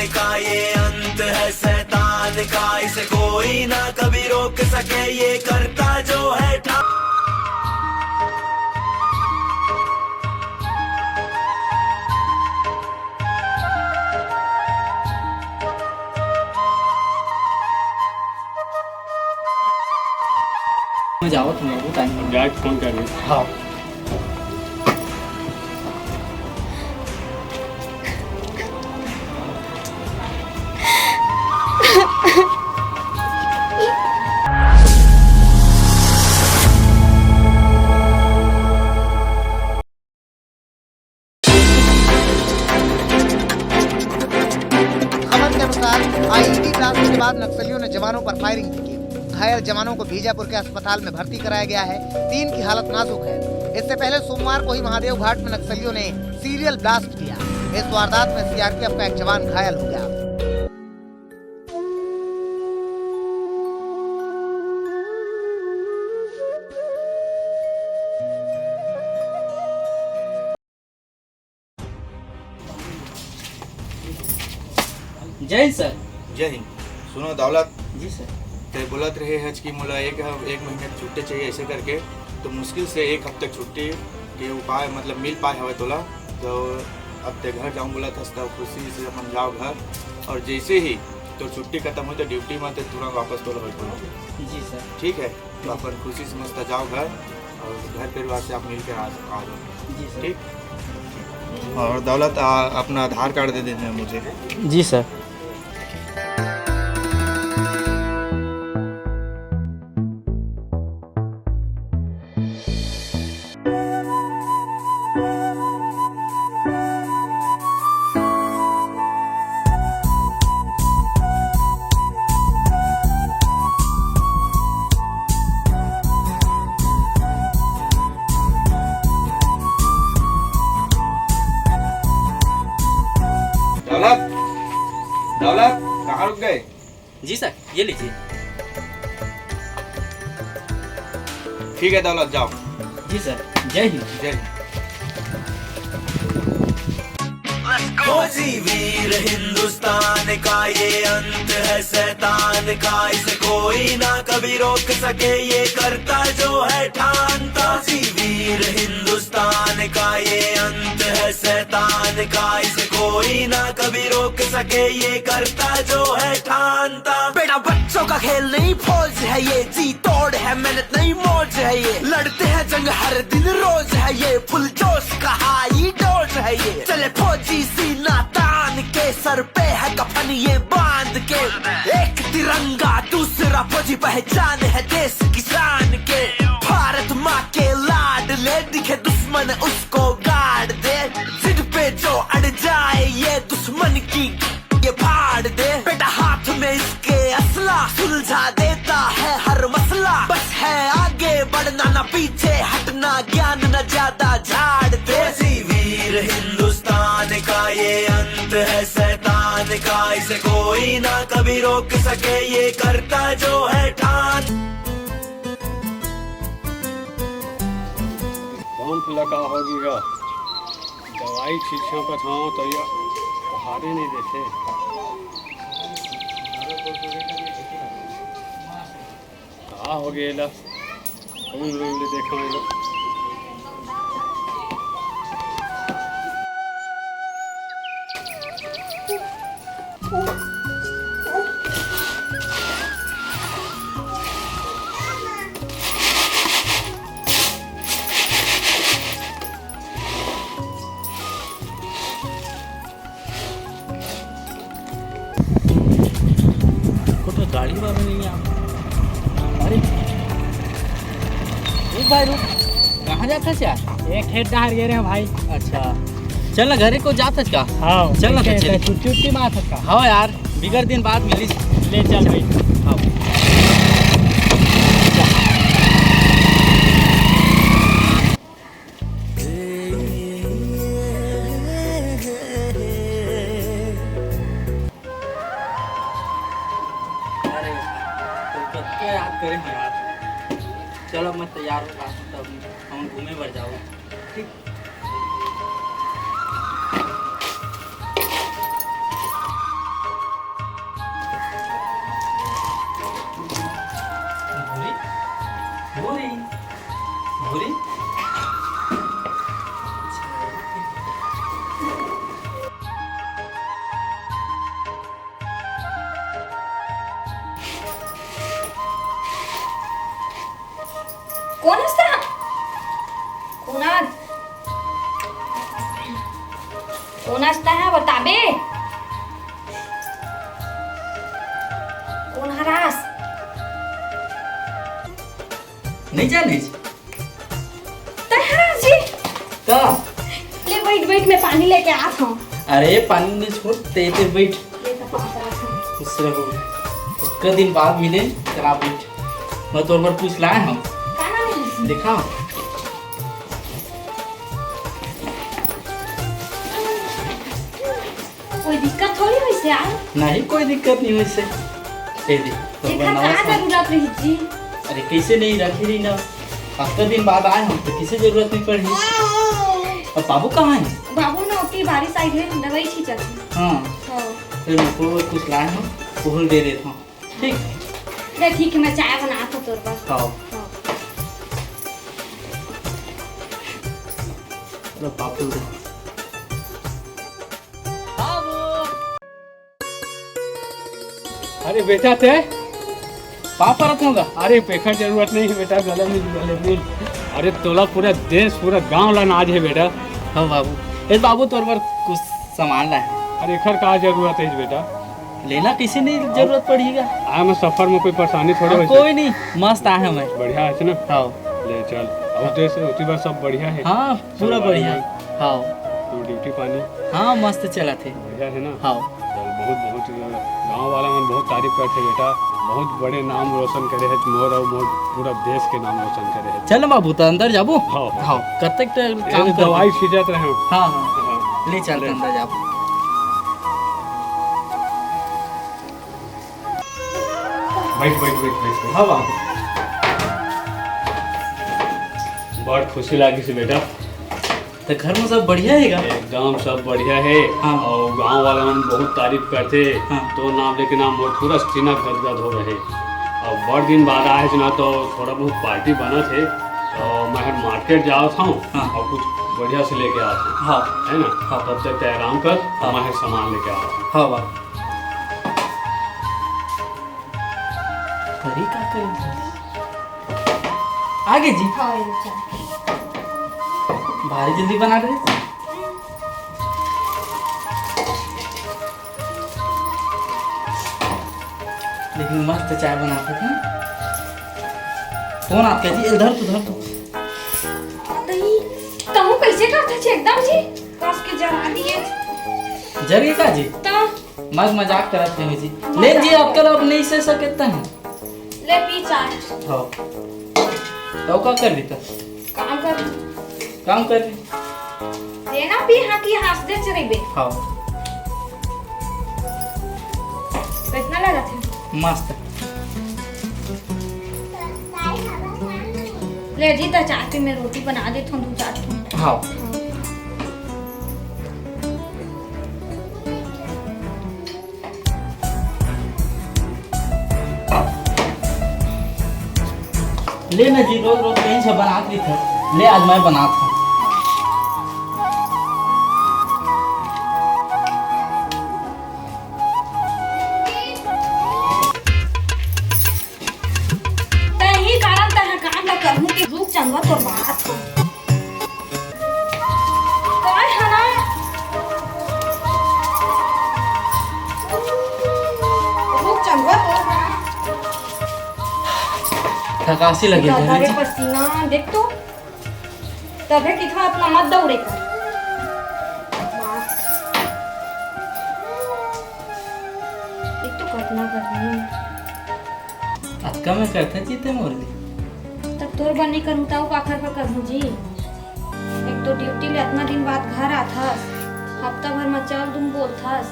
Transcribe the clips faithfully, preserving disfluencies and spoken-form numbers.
का ये अंत है शैतान का, इसे कोई ना कभी रोक सके, ये करता जो है ठा- मैं जावत हूँ, बहुत टाइम हो गया। जाके फोन कर दे। हाँ। खबर के अनुसार, आईईडी ब्लास्ट के बाद नक्सलियों ने जवानों पर फायरिंग भी की। घायल जवानों को बीजापुर के अस्पताल में भर्ती कराया गया है। तीन की हालत नाजुक है। इससे पहले सोमवार को ही महादेव घाट में नक्सलियों ने सीरियल ब्लास्ट किया। इस वारदात में सीआरपीएफ का एक जवान घायल हो गया। जय हिंद सर। जय हिंद। सुनो दौलत, जी सर। ते बोलत रहे हच कि मोला एक ह-, एक महीना के छुट्टी चाहिए, ऐसे करके तो मुश्किल से एक हफ्ते के छुट्टी के उपाय, मतलब, मिल पाए हवे तोला। तो अब ते घर जाऊँ बोलत हस, तो खुशी से अपन जाओ घर, और जैसे ही तो छुट्टी खत्म हो तो ड्यूटी में ते तुरंत वापस तोला बैठो। जी सर। ठीक है, तो अपन खुशी से मस्त जाओ घर, और घर परिवार से आप मिलकर आ, आ जाओ। जी सर। ठीक। और दौलत, आ, अपना आधार कार्ड दे देना मुझे। जी सर। दौलत, दौलत, कहाँ रुक गए? जी सर, ये लीजिए। ठीक है दौलत, जाओ। जी सर, जय हिंद। जय हिंद। फौजी वीर हिंदुस्तान का ये अंत है शैतान का, इसे कोई ना कभी रोक सके, ये करता जो है ठान। फौजी वीर हिंदुस्तान का ये अंत है शैतान का, इसे कोई ना कभी रोक सके, ये करता जो है ठान। बेटा बच्चों का खेल नहीं, फौज है ये, जी तोड़ है, मेहनत नहीं, मौज है ये। लड़ते हैं जंग हर दिन, रोज है ये, फुल जोश का हाई डोज है ये। चले फौजी सीना तान के, सर पे है कफन ये बांध के। एक तिरंगा दूसरा फौजी, पहचान है देश की शान के। भारत माँ के लाडले, दिखे दुश्मन उसको गाड़ दे। जिद पे जो अड़ जाए ये दुश्मन की ये फाड़ दे। बेटा हाथ में इसके असला, सुलझा देता है हर मसला। बस है आगे बढ़ना, ना पीछे हटना, ज्ञान ना ज्यादा झाड़ दे। फौजी वीर हिंदुस्तान का ये अंत है शैतान का, इसे कोई ना कभी रोक सके, ये करता जो है ठान। पंप लगा होगी गा। दवाई छिड़छापत हवं त ये हारे नहीं देथे। का हो गे एला? कौन रूम ले देखा एला? को तो गाड़ी वाला नहीं आ। अरे, एक भाई रुक, कहाँ जात हस यार? एक खेत डहर गे रहे हैं भाई। अच्छा, चल ना, घरे को जात हस का? हाँ, चल ना, तो ठीक है, चल। तू छुट्टी मार सकता। हाँ यार, बिगर दिन बाद मिलिस। ले चल भाई। हाँ। अरे यार, तो कब क्या याद करें यार? चलो, मैं तैयार हूँ, तब हम घूमे बर जाओ। ठीक। कोन हस तैं? कोन हस? कोन हस तैं, बताबे? कोन हरस? नइ जानिस? तैं हरस जी? का? ले बइठ, बइठ, मैं पानी लेके आत हँव। अरे, पानी नइ छोड़, तैं, तैं बइठ। ले त पाँव परत हँव। खुश रहो। अतका दिन बाद मिलेन, चल बइठ। मैं तोर बर कुछ लाय हँव। का लाय हस? देखा। कोई दिक्कत थोड़ी होइस यार। नहीं, कोई दिक्कत नहीं होइस। ए दे, तो एखर बनावा का था। जरूरत रही जी? अरे, कइसे नहीं रखे रही ना, अतका दिन बाद आय हँव, त कइसे जरूरत नहीं पड़ही। अब बाबू कहाँ हे? बाबू ना ओती बारी side हे, दवाई छिंचत हे। हाँ। हाँ। फिर मैं को कुछ लाय हँव, ओहू ल दे देत हँव। ठीक। ले ठीक हे, मैं चाय बनात हँव तोर बर। हाँ। हाँ। अरे बाप रे। अरे बेटा, तैं? पाँव परत हँव गा। अरे, एखर जरूरत नहीं हे बेटा, गले मिल, गले मिल। अरे, तोला पूरा देश, पूरा गांव ला नाज हे बेटा। हाँ बाबू। ए बाबू, तोर बर कुछ सामान लाय हँव। अरे, एखर का जरूरत हे बेटा? ले ना, कइसे नहीं जरूरत पड़ही गा। आय मैं सफर में, कोई परेशानी थोड़े हाँ, होइस। कोई नहीं, मस्त आय हँव मैं। बढ़िया हे ना? हाँ। ले चल, अउ हाँ। देश ओती बर सब बढ़िया हे? हाँ, पूरा बढ़िया हे। हाँ। तो duty पानी? हाँ, मस्त चलत हे। बढ़िया हे ना? हाँ। चल, बहुत, बहुत, गाँव वाला मन बहुत तारीफ करथे बेटा, बहुत बड़े नाम रोशन करे हे मोर अउ मोर पूरा देश के नाम रोशन करे हे। चल ना बाबू, त अंदर जाबो? हाँ, हाँ। हाँ, कब तक त-, ये काम करबो? दवाई छिंचत रहे हँव। हाँ, हाँ। हाँ। ले चल, ले। अंदर जाबो। बइठ, बइठ, बइठ, बइठ। हाँ बाबू। बड़ खुशी लागिस बेटा। त घर में सब बढ़िया हे गा? एकदम सब बढ़िया हे। हाँ। अउ गांव वाला मन बहुत तारीफ करथे। हाँ। तोर नाम लेके ना मोर पूरा सीना गदगद हो रहे। अउ बड़ दिन बाद आए हस ना, तो थोड़ा बहुत party बनत हे। तो मैं market जावत हँव हाँ। अउ कुछ बढ़िया से लेके आत हँव। हाँ। हे ना? हाँ। तब तक तैं आराम कर, हाँ। मैं सामान लेके आवत हँव। हाँ बाबू। अरे का करूँ? आगे जी। हाँ, ये चाय। भारी जल्दी बना दे। लेकिन मस्त चाय बनात हे। कौन आपका जी? ए, धर तो, धर तो। नहीं, तहूँ कइसे करत हस एकदम जी? कस के जरा दिए। जर गे का जी? त मग मजाक करत हे जी। मजाक। ले जी, अतका ल अब नहीं सह सकेत तहूँ। ले पी चाय। हाँ। त का करबे त? काम कर। काम करबे। ले ना पी, हाँ कि हँस दे चलेबे। हाँ। कइसना लगत हे? मस्त। ले जी, त चाय पी, मैं रोटी बना देत हँव, दू चार ठो। हाँ। ले ना जी, रोज रोज कहीं से बनात रहिथे। ले, आज मैं बनात हँव। तहीं कारण तहाँ काम ला करहूँ कि रुक चंदवा तोर बात को। काय हला? रुक चंदवा तोर बात। थकासी लगे गधा हे के जी। पसीना देख तो। तभे किथों अतना मत दौड़े कर। मार। एक तो कतना गर्मी। अतका मैं करथँव जी तैं मोर बर। तब तोर बर नइ करहूँ, त अउ काखर बर करहूँ जी? एक तो duty ले अतना दिन बाद घर आथस, हफ्ता भर म चल दुम बोलथस।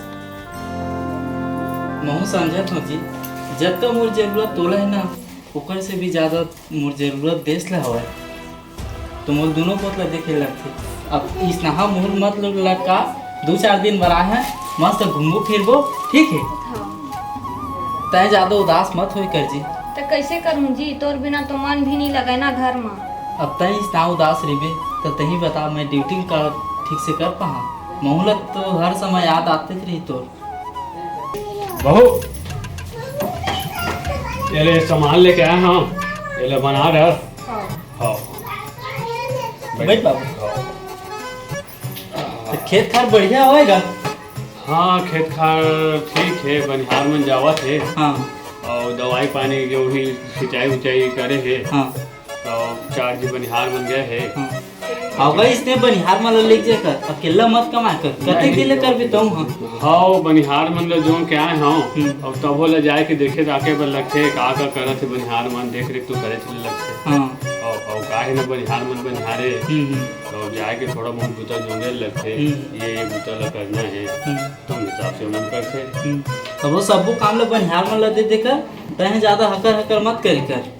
महूँ समझत हँव जी, जतका मोर जरूरत तोला हे ना, ओकर से भी ज्यादा मोर जरूरत देश ला हवय। तो मोर दूनों कोत ला देखे लगथे। अब इसनहा मुहूर्त मत लटका, दू चार दिन बर आए हँव, मस्त घूमबो फिरबो, ठीक हे? हाँ। तैं ज्यादा उदास मत होय कर जी। त कइसे करहूँ जी, तोर बिना तो मन भी नइ लगय ना घर म। अब तैं इसनहा उदास रहिबे, त तहीं बता, मैं duty का ठीक से कर पाहा? महूँ ला तो हर समय याद आते रही तोर। बहू, ये ले सामान लेके आए हँव, ये ले बना रहा। हाँ। हाँ। बैठ बाबू। हाँ। तो खेत खार बढ़िया होएगा? हाँ, खेत खार ठीक हे, बनिहार मन जावत हे। हाँ। अउ दवाई पानी जो भी सिंचाई उचाई करे हे। हाँ। तो चार जी बनिहार मन गए हे। हाँ। अउ भाई, इसने बनिहार मन ला लेके जाकर अकेला मत कमाए कर, कतई नहीं। दिन ले करबे तहूँ, हाँ। हाँ, बनिहार मन ला जोन के आए हव, हम्म। अउ तभो ला जाए के देखे ताके बर लगथे, का का करत हे बनिहार मन, देख रेख तो करे चले लगथे। हाँ। अउ, अउ का हे ना, बनिहार मन बनिहारे, हम्म, हम्म। तो जाए के थोड़ा बहुत बुता जोंगे लगथे, हम्म। ये, ये बुता ला करना हे, हम्म। तो हिसाब से मन करथे। हम्म। तभो सब्बो काम ला बनिहार मन ला दे देकर, तहें ज्यादा हकर हकर मत करे कर।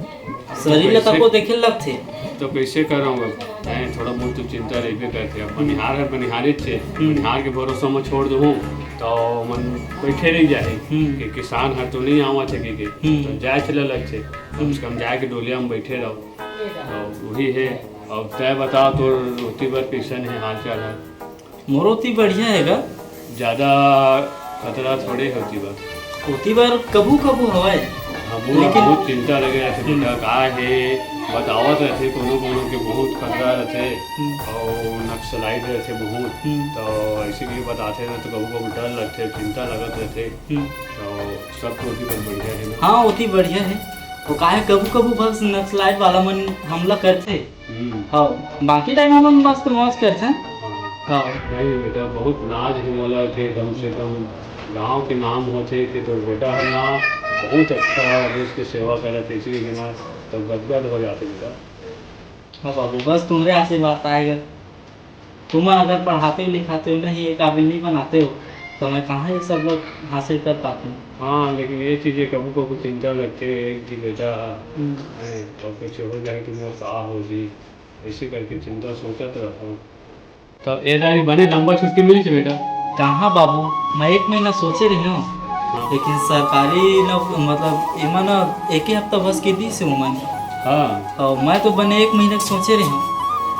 शरीर ला तको देखे लगथे। तो कैसे करंव अब? हैं, थोड़ा बहुत तो चिंता रहिबे करथे। अब बनिहार हे, बनिहारे छे। हम्म। बनिहार के भरोसा म छोड़ दूँ तो मन बैठे रह जाए हम्म। कि किसान हर तो नहीं आवत हे कि, कि। हम्म। तो जाए चले लगथे। कम से कम जाए के डोलिया में बैठे रहो। तो वही हे। अब तय बताओ, तोर ओती बर कैसन हे हाल चाल हे? मोर ओती बढ़िया हे गा। ज्यादा खतरा थोड़े होती बा। ओती बर कभू कभू हवय। हमू ला लेकिन बहुत चिंता लगे रहिथे हम्म। बेटा, का हे, बतावत रहिथे कोनो कोनो के बहुत खतरा रहिथे हम्म। अउ नक्सलाइट रहिथे बहुत, हम्म। तो ऐसे भी बताथे ना तो कभू कभू डर लगथे, चिंता लगत रहिथे। हम्म। तो सब तो ओती बर बढ़िया हे ना? हाँ, ओती बढ़िया हे। वो का हे, कभू कभू बस नक्सलाइट वाला मन हमला करथे। हम्म। हाँ, बाकी टाइम हमन मस्त मौज करथन। हाँ। हाँ। नहीं बेटा, बहुत नाज हे मोला के कम से कम गांव के नाम होथे कि तोर बेटा हर ना बहुत अच्छा देश के सेवा करत हे, इसीलिए ना तो गदगद हो जाथे बेटा। हाँ बाबू, बस तुम्हरे आशीर्वाद आएगा। तुम अगर पढ़ाते हो लिखाते हो नहीं, ये काबिल नहीं बनाते हो, तो मैं कहाँ ये सब लोग हासिल कर पाते हूँ। हाँ, लेकिन ये चीजें कभी कभी चिंता लगते है कि बेटा, हम्म। हैं, और कुछ हो जाए तो मोर का हो जी, ऐसे करके चिंता सोचत रहता हूँ। तो ए दारी बने लंबा छुट्टी मिली छे बेटा? कहाँ बाबू, मैं एक महीना सोचे रही हूँ, हाँ। लेकिन सरकारी नौक-, मतलब एमन एक ही हफ्ता बस के दी से उमन। हाँ। और मैं तो बने एक महीना के सोचे रही हूँ।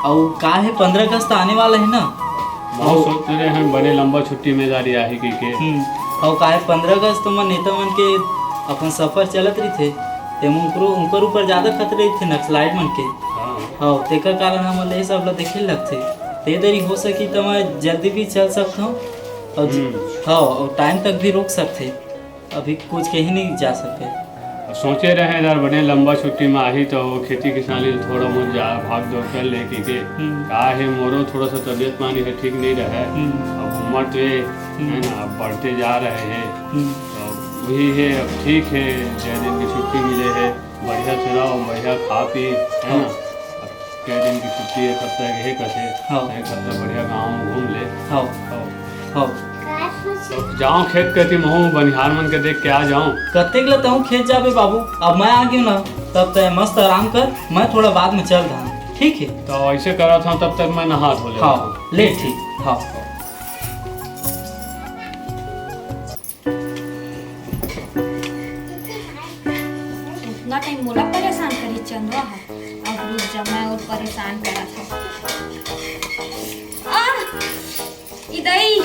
और का है, पंद्रह अगस्त आने वाला है ना। बहुत सोच रहे हैं, बने लंबा छुट्टी में जा रही आही कह के। हम्म। और का है, पंद्रह अगस्त में नेता मन के अपन सफर चलत रही थे, ते उनकरो, उनकर ऊपर ज्यादा खतरे रही थे नक्सलाइट मन के। हाँ। हाँ, तेकर कारण हमन ले सब ला देखे लगथे। ते देरी हो सकी त मैं जल्दी भी चल सकत हूँ और हम्म। हाँ, और टाइम तक भी रोक सकथे। अभी कुछ कहीं नहीं जा सके। सोचे रहे यार, बने लंबा छुट्टी में आही तो खेती किसानी थोड़ा बहुत जा भाग दौड़ कर ले के, के। हम्म। का है, मोरो थोड़ा सा तबीयत पानी है ठीक नहीं रहे। हम्म। अब उम्र तो ये है हम्म। ना, अब बढ़ते जा रहे हैं। हम्म। तो वही है, अब ठीक है, छह दिन की छुट्टी मिले है, बढ़िया से रहो, बढ़िया खा पी, है हाँ। ना? अब कई दिन की छुट्टी है, एक हफ्ता के एक हफ्ते, हाँ। एक हफ्ता बढ़िया गाँव में घूम ले। हाँ। हाँ। हाँ। तो जाओ खेत कती, महूँ बनिहार मन के देख के आ जाओ। कतेक ले तहूँ खेत जाबे बाबू, अब मैं आ गयो ना, तब तय मस्त आराम कर, मैं थोड़ा बाद में चल रहा हूँ, ठीक है? तो ऐसे करत हूँ, तब तक मैं नहा धो ले। हाँ, ले ठीक, हाँ। उतना टाइम मोला परेशान करी चंदवा ह। अब रुक जा, मैं और परेशान करत हूँ। आह! ई दई!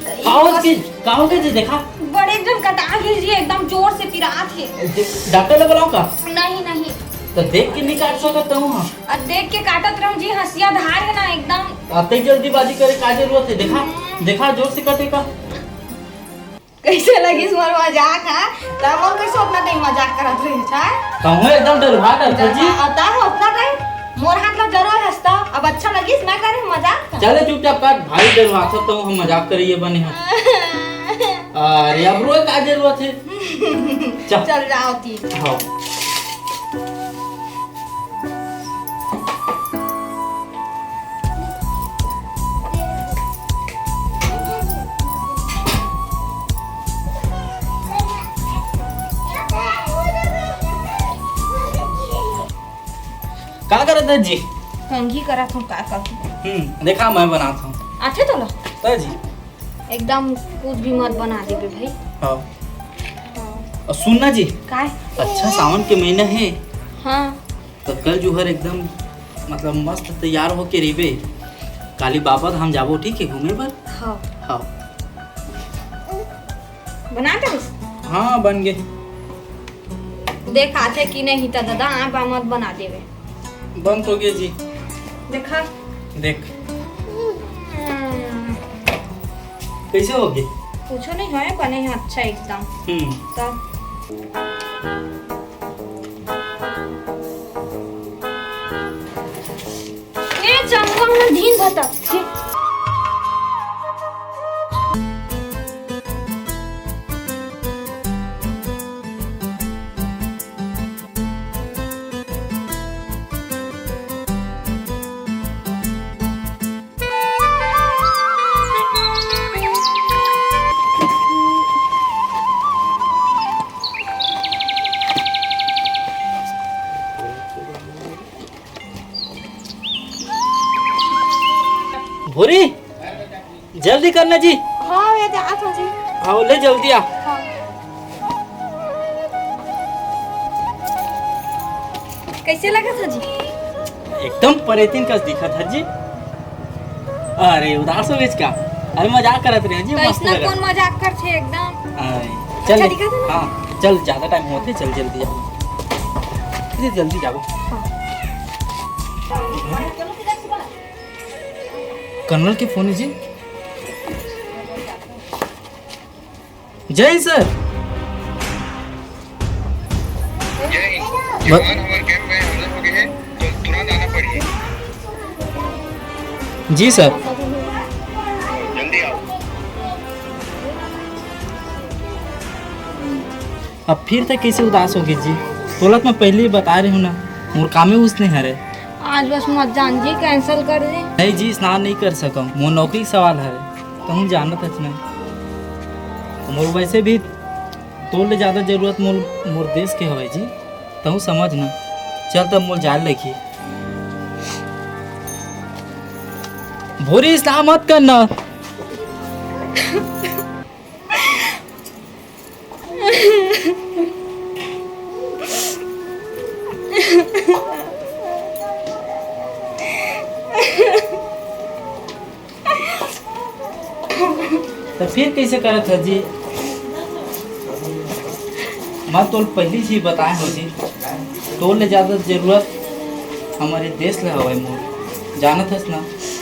ई का हो बस के, का हो के जी, देखा? बड़े एकदम कटा गई जी, एकदम जोर से पिरात हे। दे-, डॉक्टर ले बुलाओ का? नहीं, नहीं। तो देख के नहीं काट सकत हूँ हम। अब देख के काटत रहूं जी, हंसिया धार है ना एकदम। अतई जल्दीबाजी करे का जरूरत है? देखा, हम्म। देखा जोर से कटे का। कैसे लगिस मोर मजाक, हाँ? तब हम कैसे उतना टाइम मजाक करत रहे, अच्छा? तहूँ एकदम डरवा डरत हो जी। अब तब उतना टाइम मोर हाथ ला जरो हंसता, अब अच्छा लगिस, मैं करे मजाक। चले चुपचाप काट, भाई डरवा था तो हम मजाक करिए बने हैं। अरे अब रोए का जरूरत है? चल। चल जाओ ती। हाँ। का करत है जी? कंघी करत हूँ, का करूँ? हम्म, देखा मैं बनात हूँ। आथे तोला? तो जी। एकदम कुछ भी मत बना देबे भाई। हाँ। हाँ। और सुन ना जी। काय? अच्छा सावन के महीना है। हाँ। तो कल जुहर एकदम मतलब मस्त तैयार होके रहिबे। काली बाबा धाम जाबो, ठीक है, घूमे बर? हाँ। हाँ। बना दे बस। हाँ, बन गे। देख आथे कि नहीं त दादा, आप मत बना देवे। बंद हो गया जी। देखा। देख। हम्म। कैसे हो गए? कुछो नहीं होय, बने हे अच्छा एकदम। हम्म। तब ए चंगा मन दिन भर तपथे। भूरी, जल्दी करना जी। हाँ, ये जात हो जी। हाँ, ले जल्दी आ। हाँ। कैसे लगा था जी? एकदम परेतिन कस दिखा था जी। अरे, उदास हो गए का? अरे, मजाक करत रहे जी, तो मस्त इसना लगा। कौन मजाक करथे एकदम? अरे, चल अच्छा ले। दिखा था ना? हाँ, चल, ज्यादा टाइम होते, चल जल्दी जाओ। जी, जल्दी जाओ। हाँ। कर्नल के फोन है जी। जय हिंद सर। जय हिंद। ब- जवान हमारे कैंप में हमला हो गए हैं, तो तुरंत आना पड़िए। जी सर। जल्दी आओ। अब फिर तक कैसे उदास हो गए जी? तोला तो मैं पहले ही बता रही हूँ ना, मोर कामे उसने हरे। आज बस मत जान जी, cancel कर दे। नहीं जी, स्नान नहीं कर सकम, मोर नौकरी के सवाल हरे। तहूँ जानत हस ना, मोर वैसे भी तोर ले ज्यादा जरूरत मोर, मोर देश के हवय जी, तहूँ समझ ना। चल तब मोर जाए लगी। भोरी, स्नान मत करना। तो फिर कैसे करत ह जी? मैं तो पहली ही बताए हो जी, तोर ले ज्यादा जरूरत हमारे देश ले हवय मोर, जानत हस ना?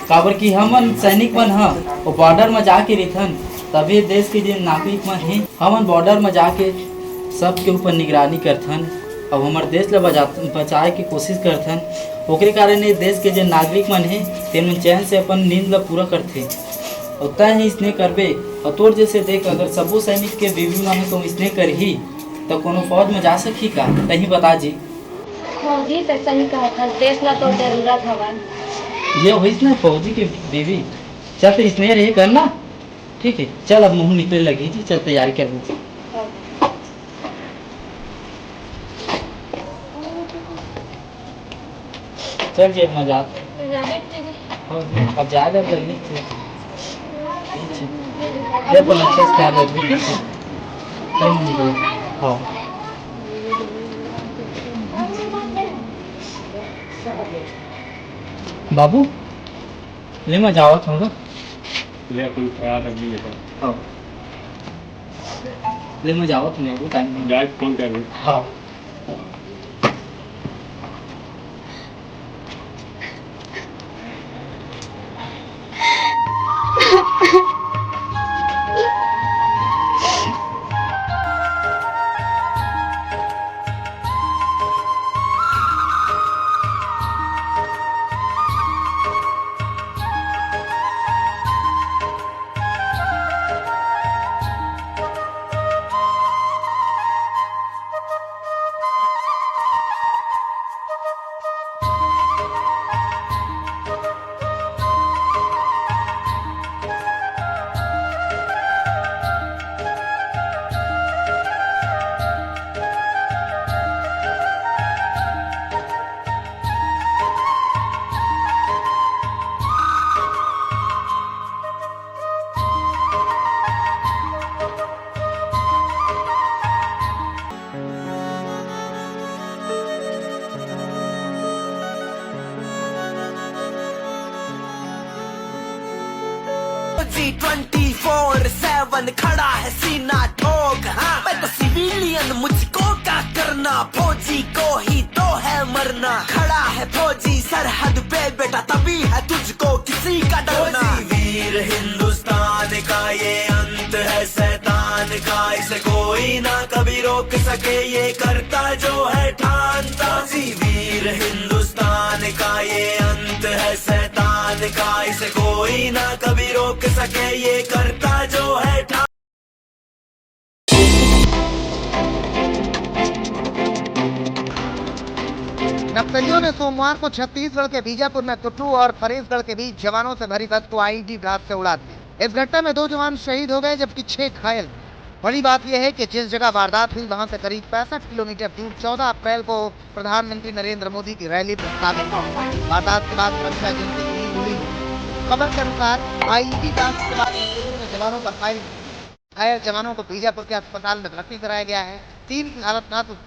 काबर कि हमन सैनिक मन ह वो बॉर्डर म जाके रहिथन, तभे देश के जेन नागरिक मन हे, हमन बॉर्डर म जाके सबके ऊपर निगरानी करथन, अउ हमर देश ल बजा-, बचाए के कोशिश करथन। ओकरे कारण ये देश के जेन नागरिक मन हे, तेन मन चैन से अपन नींद ल पूरा करथे। अउ तैं ह इसने करबे, अउ तोर जैसे देख, अगर सबो सैनिक के बीवी मन ह तो इसने करही, त कोनो फौज म जा सकही का? तहीं बता जी। फौजी त सही कहत हस, देश ला तो जरूरत हवय। ये होइस ना फौजी के बीवी। चल, त इसने रहे कर ना। ठीक है, चल, अब मुँह निकले लगी जी, चल, तैयारी कर लीजिए। चल जी, अब मजा आता है। हो, अब जा रहे जल्दी से। ये अपन अच्छा से ख्याल रखिए, ठीक है? हाँ। बाबू, ले मैं जावत हूँ ना। ले अपन ख्याल रखिए। हाँ। ले मैं जावत हूँ, अभी टाइम नहीं। जाए फोन कर। हाँ। जी ट्वेंटी फोर सेवन खड़ा है सीना ठोक। हाँ, मैं तो सिविलियन, मुझको क्या करना, फौजी को ही तो है मरना। खड़ा है फौजी। जी सरहद पे बेटा, तभी है तुझको किसी का डरना। वीर हिंदुस्तान का ये अंत है शैतान का, इसे कोई ना कभी रोक सके, ये करता जो है ठान। जी वीर हिंदुस्तान का ये अंत है शैतान का, इसे कोई ना कभी रोक सके, ये करता जो है ठान। नक्सलियों ने सोमवार को छत्तीसगढ़ के बीजापुर में कुट्टू और फरेजगढ़ के बीच जवानों से भरी बस को आईईडी ब्लास्ट से उड़ा दिया। इस घटना में दो जवान शहीद हो गए, जबकि छह घायल। बड़ी बात यह है कि जिस जगह वारदात हुई, वहां से करीब पैंसठ किलोमीटर दूर चौदह अप्रैल को प्रधानमंत्री नरेंद्र मोदी की रैली प्रस्तावित थी। वारदात के बाद सुरक्षा एजेंसी की दी गई खबर के अनुसार आईईडी ब्लास्ट के बाद जवानों पर फायरिंग। घायल जवानों को बीजापुर के अस्पताल में भर्ती कराया गया है। तीन की हालत नाजुक।